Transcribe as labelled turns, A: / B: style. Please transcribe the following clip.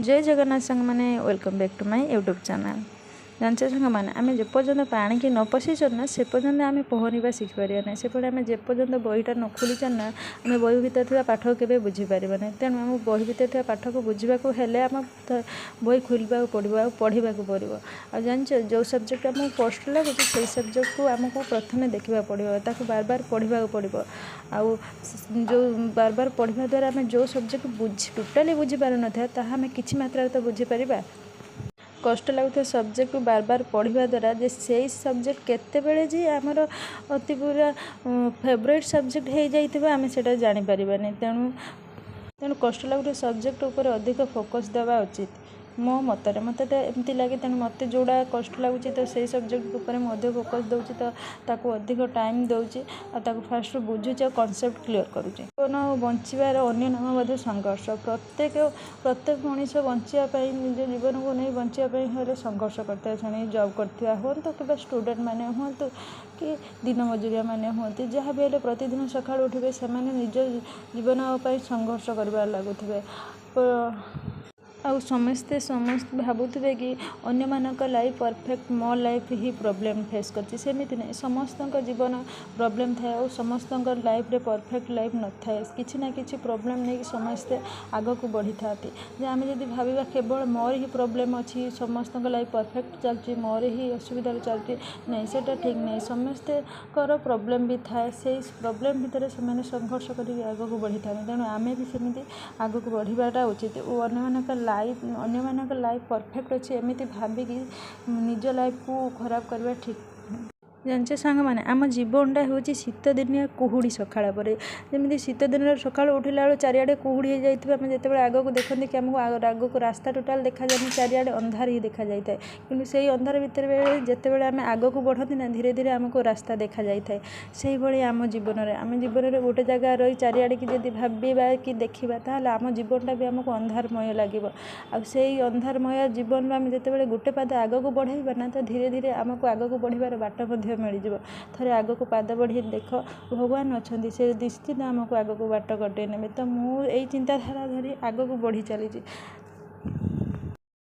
A: ଜୟ ଜଗନ୍ନାଥ ସାଙ୍ଗମାନେ, welcome back to my YouTube channel. ଜାଣିଛ ସାଙ୍ଗମାନେ, ଆମେ ଯେପର୍ଯ୍ୟନ୍ତ ପାଣିକି ନ ପଶିଛନ୍ ନା, ସେ ପର୍ଯ୍ୟନ୍ତ ଆମେ ପହଁରିବା ଶିଖିପାରିବା ନାହିଁ। ସେପରି ଆମେ ଯେପର୍ଯ୍ୟନ୍ତ ବହିଟା ନ ଖୋଲିଛନ୍ ନା, ଆମେ ବହି ଭିତରେ ଥିବା ପାଠକୁ କେବେ ବୁଝିପାରିବା ନାହିଁ। ତେଣୁ ଆମକୁ ବହି ଭିତରେ ଥିବା ପାଠକୁ ବୁଝିବାକୁ ହେଲେ ଆମ ବହି ଖୋଲିବାକୁ ପଡ଼ିବ ଆଉ ପଢ଼ିବାକୁ ପଡ଼ିବ। ଆଉ ଜାଣିଛ, ଯେଉଁ ସବଜେକ୍ଟ ଆମକୁ କଷ୍ଟ ଲାଗୁଛି, ସେଇ ସବଜେକ୍ଟକୁ ଆମକୁ ପ୍ରଥମେ ଦେଖିବାକୁ ପଡ଼ିବ, ତାକୁ ବାର ବାର ପଢ଼ିବାକୁ ପଡ଼ିବ। ଆଉ ଯେଉଁ ବାର ବାର ପଢ଼ିବା ଦ୍ୱାରା ଆମେ ଯେଉଁ ସବଜେକ୍ଟ ବୁଝି ଟୋଟାଲି ବୁଝିପାରୁନଥିବା, ତାହା ଆମେ କିଛି ମାତ୍ରାରେ ତ ବୁଝିପାରିବା। କଷ୍ଟ ଲାଗୁଥିବା ସବଜେକ୍ଟକୁ ବାର ବାର ପଢ଼ିବା ଦ୍ୱାରା ଯେ ସେଇ ସବଜେକ୍ଟ କେତେବେଳେ ଯେ ଆମର ଅତି ପୁରା ଫେଭରାଇଟ୍ ସବଜେକ୍ଟ ହେଇଯାଇଥିବ, ଆମେ ସେଇଟା ଜାଣିପାରିବାନି। ତେଣୁ କଷ୍ଟ ଲାଗୁଥିବା ସବଜେକ୍ଟ ଉପରେ ଅଧିକ ଫୋକସ୍ ଦେବା ଉଚିତ ମୋ ମତରେ। ମୋତେ ତ ଏମିତି ଲାଗେ। ତେଣୁ ମୋତେ ଯେଉଁଟା କଷ୍ଟ ଲାଗୁଛି, ତ ସେଇ ସବଜେକ୍ଟ ଉପରେ ମୁଁ ଅଧିକ ଫୋକସ୍ ଦେଉଛି, ତ ତାକୁ ଅଧିକ ଟାଇମ୍ ଦେଉଛି ଆଉ ତାକୁ ଫାଷ୍ଟରୁ ବୁଝୁଛି ଆଉ କନସେପ୍ଟ କ୍ଲିଅର୍ କରୁଛି। ଜୀବନ ବଞ୍ଚିବାର ଅନ୍ୟ ନାମ ମଧ୍ୟ ସଂଘର୍ଷ। ପ୍ରତ୍ୟେକ ମଣିଷ ବଞ୍ଚିବା ପାଇଁ, ନିଜ ଜୀବନକୁ ନେଇ ବଞ୍ଚିବା ପାଇଁ ହେଲେ ସଂଘର୍ଷ କରିଥାଏ। ସେଣିକି ଜବ୍ କରୁଥିବା ହୁଅନ୍ତୁ କିମ୍ବା ଷ୍ଟୁଡ଼େଣ୍ଟ ମାନେ ହୁଅନ୍ତୁ କି ଦିନ ମଜୁରିଆ ମାନେ ହୁଅନ୍ତୁ, ଯାହା ବି ହେଲେ ପ୍ରତିଦିନ ସକାଳୁ ଉଠିବେ, ସେମାନେ ନିଜ ଜୀବନ ପାଇଁ ସଂଘର୍ଷ କରିବାରେ ଲାଗୁଥିବେ। ଆଉ ସମସ୍ତେ ଭାବୁଥିବେ କି ଅନ୍ୟମାନଙ୍କ ଲାଇଫ୍ ପରଫେକ୍ଟ, ମୋ ଲାଇଫ୍ ହିଁ ପ୍ରୋବ୍ଲେମ୍ ଫେସ୍ କରିଛି। ସେମିତି ନାହିଁ। ସମସ୍ତଙ୍କ ଜୀବନ ପ୍ରୋବ୍ଲେମ୍ ଥାଏ ଆଉ ସମସ୍ତଙ୍କ ଲାଇଫ୍ରେ ପରଫେକ୍ଟ ଲାଇଫ୍ ନଥାଏ। କିଛି ନା କିଛି ପ୍ରୋବ୍ଲେମ୍ ନେଇକି ସମସ୍ତେ ଆଗକୁ ବଢ଼ିଥାନ୍ତି। ଯେ ଆମେ ଯଦି ଭାବିବା କେବଳ ମୋର ହିଁ ପ୍ରୋବ୍ଲେମ୍ ଅଛି, ସମସ୍ତଙ୍କ ଲାଇଫ୍ ପରଫେକ୍ଟ ଚାଲୁଛି, ମୋର ହିଁ ଅସୁବିଧାରେ ଚାଲୁଛି, ନାଇଁ, ସେଇଟା ଠିକ୍ ନାହିଁ। ସମସ୍ତଙ୍କର ପ୍ରୋବ୍ଲେମ୍ ବି ଥାଏ। ସେଇ ପ୍ରୋବ୍ଲେମ୍ ଭିତରେ ସେମାନେ ସଂଘର୍ଷ କରିକି ଆଗକୁ ବଢ଼ିଥାନ୍ତି। ତେଣୁ ଆମେ ବି ସେମିତି ଆଗକୁ ବଢ଼ିବାଟା ଉଚିତ ଓ ଅନ୍ୟମାନଙ୍କ ଲାଇଫ୍ ପରଫେକ୍ଟ ଅଛି, ଏମିତି ଭାବିକି ନିଜ ଲାଇଫ୍କୁ ଖରାପ କରିବା ଠିକ୍। ଜାଣିଛ ସାଙ୍ଗମାନେ, ଆମ ଜୀବନଟା ହେଉଛି ଶୀତ ଦିନିଆ କୁହୁଡ଼ି ସକାଳ ପରି। ଯେମିତି ଶୀତ ଦିନରେ ସକାଳୁ ଉଠିଲା ବେଳକୁ ଚାରିଆଡ଼େ କୁହୁଡ଼ି ହେଇଯାଇଥିବ, ଆମେ ଯେତେବେଳେ ଆଗକୁ ଦେଖନ୍ତି କି ଆମକୁ ଆଗକୁ ରାସ୍ତା ଟୋଟାଲ୍ ଦେଖାଯାଏନି, ଚାରିଆଡ଼େ ଅନ୍ଧାର ହିଁ ଦେଖାଯାଇଥାଏ। କିନ୍ତୁ ସେଇ ଅନ୍ଧାର ଭିତରେ ଯେତେବେଳେ ଆମେ ଆଗକୁ ବଢ଼ନ୍ତି ନା, ଧୀରେ ଧୀରେ ଆମକୁ ରାସ୍ତା ଦେଖାଯାଇଥାଏ। ସେଇଭଳି ଆମ ଜୀବନରେ, ଆମେ ଜୀବନରେ ଗୋଟେ ଜାଗା ରହି ଚାରିଆଡ଼ିକି ଯଦି ଭାବିବା କି ଦେଖିବା, ତାହେଲେ ଆମ ଜୀବନଟା ବି ଆମକୁ ଅନ୍ଧାରମୟ ଲାଗିବ। ଆଉ ସେଇ ଅନ୍ଧାରମୟ ଜୀବନରୁ ଆମେ ଯେତେବେଳେ ଗୋଟେ ପାଦ ଆଗକୁ ବଢ଼େଇବା ନା, ତ ଧୀରେ ଧୀରେ ଆମକୁ ଆଗକୁ ବଢ଼ିବାର ବାଟ ମଧ୍ୟ ମିଳିଯିବ। ଥରେ ଆଗକୁ ପାଦ ବଢ଼େଇ ଦେଖ, ଭଗବାନ ଅଛନ୍ତି, ସେ ନିଶ୍ଚିତ ଆମକୁ ଆଗକୁ ବାଟ କଟେଇ ନେବେ। ତ ମୁଁ ଏଇ ଚିନ୍ତାଧାରା ଧରି ଆଗକୁ ବଢ଼ି ଚାଲିଛି।